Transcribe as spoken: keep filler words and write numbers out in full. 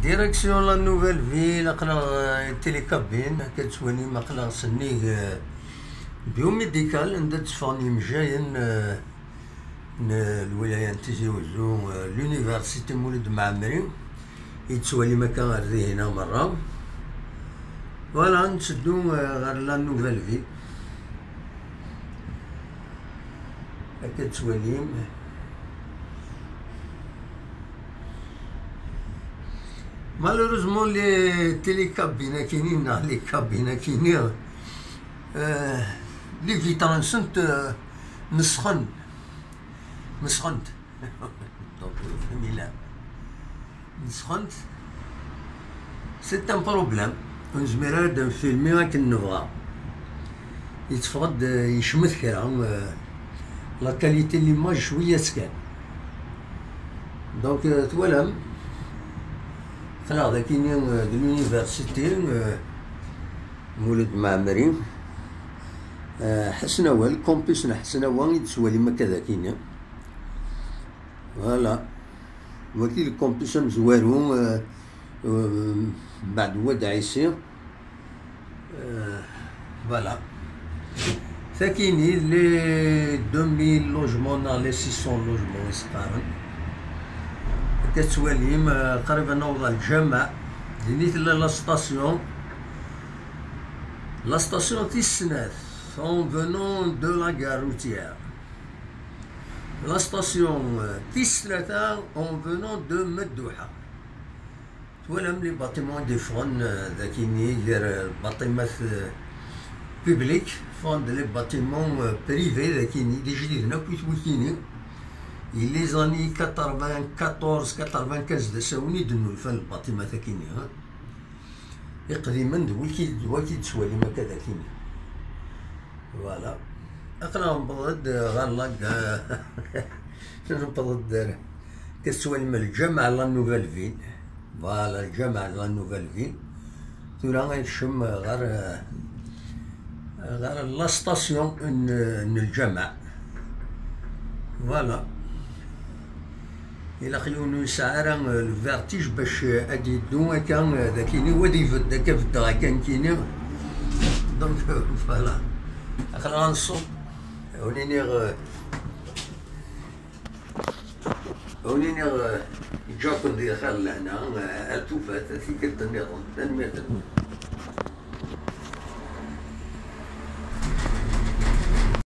Direction la Nouvelle Ville, aql-aɣ, euh, télécabine, akka tettwalim, aql-aɣ sennig, euh, biomédical, anda d-tteffɣen yimejjayen, euh, n lwilaya n Tizi Uzzu, euh, l'université Mulud Mɛemmri, i tettwalim akka ar dihin-a merra. Voilà, netteddu, euh, ɣer la Nouvelle Ville. Akka tettwalim. Malheureusement, les télécabines akini, neɣ les cabines akini, euh, les vitres-nsent, euh, nesxen. Nesxent. Donc, euh, fhim illa. Nesxent. C'est un problème. Ur nezmir ara ad nfilmi akken nebɣa. Yetteffeɣ-d, euh, yecmet kra, euh, la qualité n l'image cwiya-tt kan. Donc, euh, twalam, aql-aɣ dakini, euh, de l'université, euh, Mulud Mɛemmri, euh, Ḥesnawa, le campus n Ḥesnawa i d-tettwalim akka dakini. Voilà. Wagi le campus amezwaru, euh, euh, mbeɛd Wad Ɛisi. Euh, voilà. Takini, les deux mille logements neɣ les six cents logements i s-qqaren. Akka tettwalim, euh, qrib ad naweḍ ɣer lǧameɛ. Din i tella la station. La station tis snat, en venant de la gare routière. La station, euh, tis tlata, en venant de Madduḥa. Twalam les bâtiments i d-yeffɣen, euh, dakini gar, euh, lbaṭimat, euh, public, ffɣen-d les bâtiments, euh, privés dakini, d ijdiden akk i twikini. I les années quatre-vingt-quatorze, quatre-vingt-quinze d asawen i d-nnulfan lbaṭimat akini, ha? Iqdimen d wiki, d waki d-tettwalim akka dakini. Voilà. Aql-aɣ newweḍ-d ɣer la gare. Newweḍ-d ɣer, akka tettwalim lǧameɛ la Nouvelle Ville. Voilà, lǧameɛ la Nouvelle Ville. Tura ad nekcem ɣer, ɣer la station n, n lǧameɛ. Voilà. Ilaq yiwen ur yesɛi ara, euh, le vertige bac, euh, ad yeddu akka, euh, dakini, u ad ibedd akka, beddeɣ akka nekkini. Donc, euh, voilà. Aql-aɣ nṣubb. Ur niniɣ, euh, ur niniɣ, euh, ǧǧaken di xir lehna, euh, ar tufat, tikkelt nniḍen. Tanemmirt-nwen.